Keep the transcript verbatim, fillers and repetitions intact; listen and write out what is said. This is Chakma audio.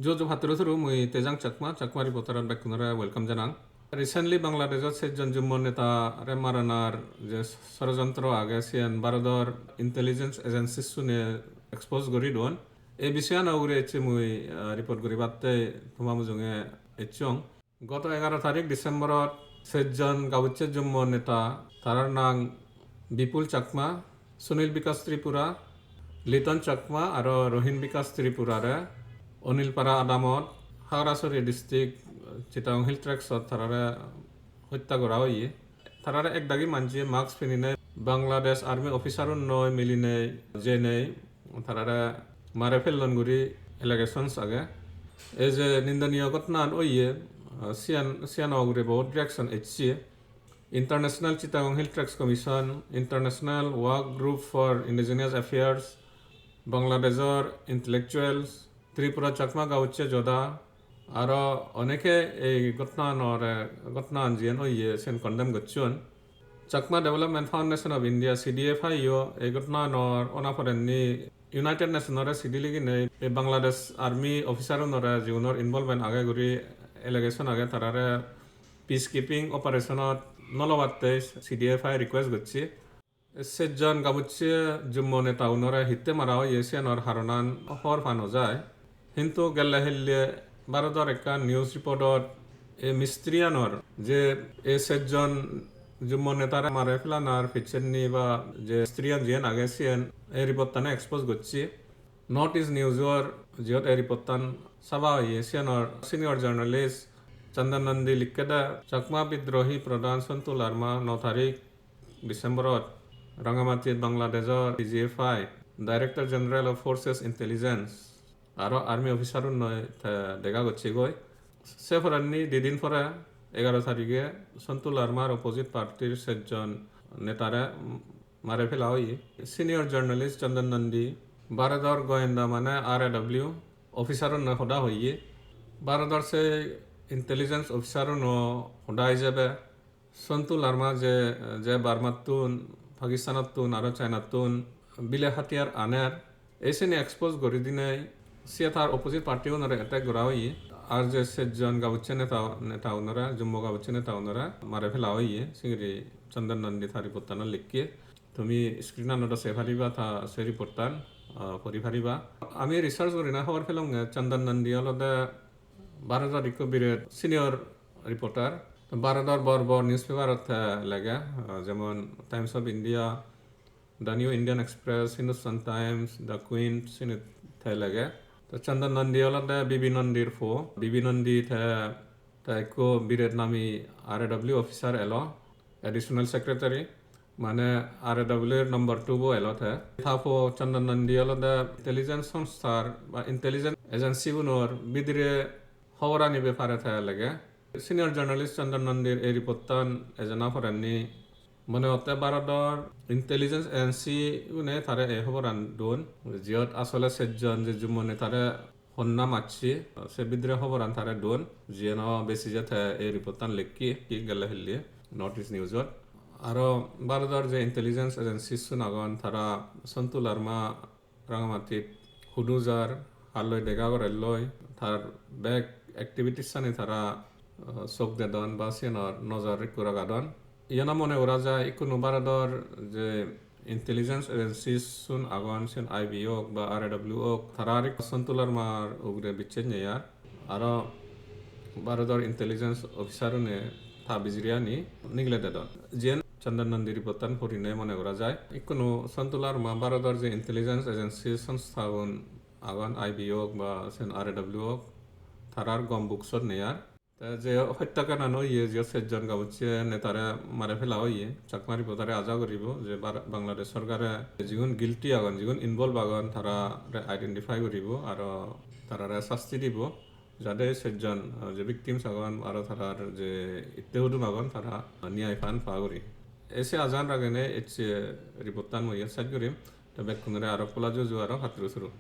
Jo jo patturu turu, mui Tejang Chakma, Chakma Reporter-ot bekkunore welcome janang. Recently Bangladeshot sejjon Jummo netare maranar je sorojontro age, siyan Bharodor intelligence agencies-une expose guri don. Ei bishoyano ugure ecche mui, ah, report guribatte toma mujunge ecchong. Goto egaro tarik December-ot sejjon gabucche Jummo neta, tarar nang Bipul Chakma, Sunil Bikash Tripura, Liton Chakma aro Rohin Bikash Tripurare Onilpara adamot, Khagrasuri district, Chittagong Hill Tracts-ot tarare hotta gora oye. Tarare ek dagi manje mask pininei Bangladesh Army officer-unnoi milinei jenei tarare mare pellon guri allegations age. Ei je nindoniyo ghotnan oye, ah, siyan, siyano ugure bahut reaction ecche. International Chittagong Hill Tracts Commission, International Work Group for Indigenous Affairs, Bangladeshor intellectuals, Tripura Chakma Gauchya Joda, aro oneke ei ghotnanore, ghotnan jiyen oye, siyen condemn gocchon. Chakma Development Foundation of India, C D F I-o ei ghotnanor ona porenni United Nation-ore sidi liginei ei Bangladesh Army officer-unore, jigunor involvement age guri allegation age, tarare peacekeeping operation-ot no lobatte C D F I request gocche. Sejjon gabucche Jummo neta unore hitte mara oye siyanor haronan hobor pa no jai. Hintu gelle hille Bharodor ekkan news report-ot ei mistri-anor je ei sejjon Jummo netare mare pelanar pichenni ba je mistri-an jiyen age siyen ei report-tane expose gocche. North East News-or jiyot ei report-tan saba oye siyanor senior journalist Chandan Nandi likkede, Chakma Bidrohi Pradhan Sontu Larma no tarik December-ot Rangamati Bangladeshor D G F I, Director General of Forces Intelligence, aro army officer-unnoi te dega gocchegoi. Se porenni di din pore egaro tarige Sontu Larmar opposite party-r sejjon netare mare pela oye. Senior journalist Chandan Nandi Bharodor goyenda mane R A W officer-unnoi hoda hoye. Bharodor se intelligence officer-uno hoda ijebe Sontu Larma je, je Burmattun, Pakistanottun aro Chinattun bile hatiyar aner, ei sini expose guri dinei siye tar opposite party-unore attack gora oye. Ar je sejjon gabucche neta, neta unore, Jummo gabucche neta unore mare pela oye, singiri Chandan Nandi tar report-tanot likke. Tumi screen-anot se pariba, ta se report-tan, ah, pori pariba. Ami research gurinei hobor pelonge Chandan Nandi olode Bharodor ikko biret senior reporter. Bharodor bor bor newspaper-ot te lege, ah, jemon Times of India, The New Indian Express, Hindustan Times, The Quint, sinit te lege. To Chandan Nandi olode B B Nandir po. B B Nandi te, te ikko biret nami R A W officer elo, additional secretary, mane R A W-r number two bo elo te. Ta po Chandan Nandi olode intelligence sonsthar ba intelligence agency-gunor bidire hoborani bepare te lege. Senior journalist Chandan Nandir ei report-tan ejana porenni mone hotte Bharodor intelligence agency-une tare ei hoboran don, jiyot asole sejjon je Jummo netare honna macche, se bidire hoboran tare don, jiyen o besi je te ei report-tan lekki, hi gelle hille North East News-ot. Aro Bharodor je intelligence agencies-un agon, tara Sontu Larma Rangamatit hudu jar, halloi dega gorelloi, tar bek activities-ani tara, uh, sok dedon ba siyenor nojor ekku ragadon. Iyano mone gora jai, ikkunu Bharodor je intelligence agencies-un agon, siyen I B ok ba R A W ok, tara ar ekku Sontu Larmar ugure bicchej neyar. Aro Bharodor intelligence officer-une ta bijiriyani nigile dedon. Jiyen Chandan Nandi report-tan porinei mone gora jai. Ikkunu Sontu Larma Bharodor je intelligence agency sonsthahun agon, I B ok ba siyen R A W ok, tarar gom buksot neyar. Te je hottakanan oye, je sejjon gabucche netare mare pela oye, Chakma Reporter-e aja guribo je Bar-, Bangladesh sorkare jigun guilty agon, jigun involve agon, tarare identify guribo, aro tarare sasti dibo, jade sejjon, ah, je victims agon, aro tarar je itte hudum agon, tara niyai pan pa guri. Ei se ajan ragenei ecche report-tan mui iyot sej gurim. Te bekkunore aro pola juju aro patturu turu.